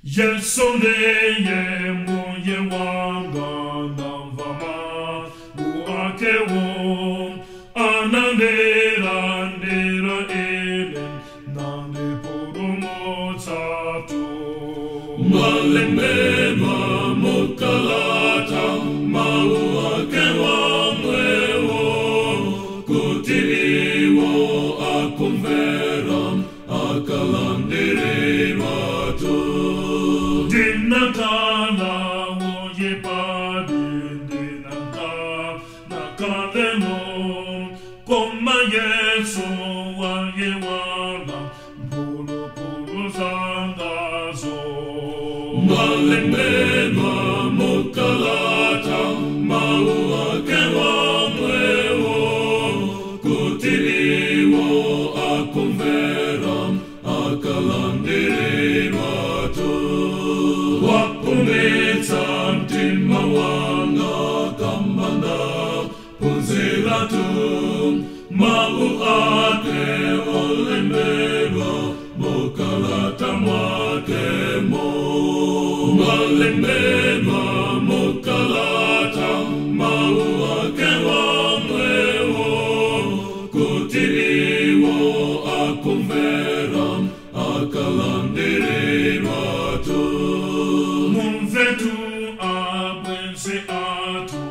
Yesu ndiye mbuye wanga ndamva mawu akewo anandilandira ine nandipulumutsatu. Malembedwa mukalata mawu ake wamwewo kuti iwo akumvera akalandirirwatu. Ndinakhala woyipadi ndinakhala kalelo koma Yesu wayiwala mphulupulu zangazo. Malembedwa mukalata mawu ake wamwewo kuti iwo akumvera akalandirirwatu. Wapumitsa mtima wanga kambanda punziratu mawu ake olembedwa mukalata mwakemo. Malembedwa mukalata mawu ake wamwewo kuti iwo akumvera akalandirirwatu. Mumvetu abwenzi athu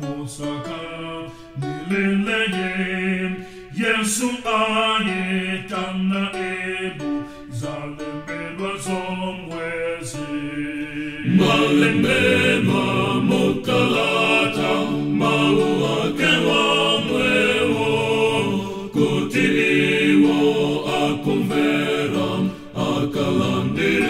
musaka nilileye Yesu ayetana inu zalembedwa zomwezi. Malembedwa mukalata mawu ake wamwewo kuti iwo akumvera akalandirirwatu.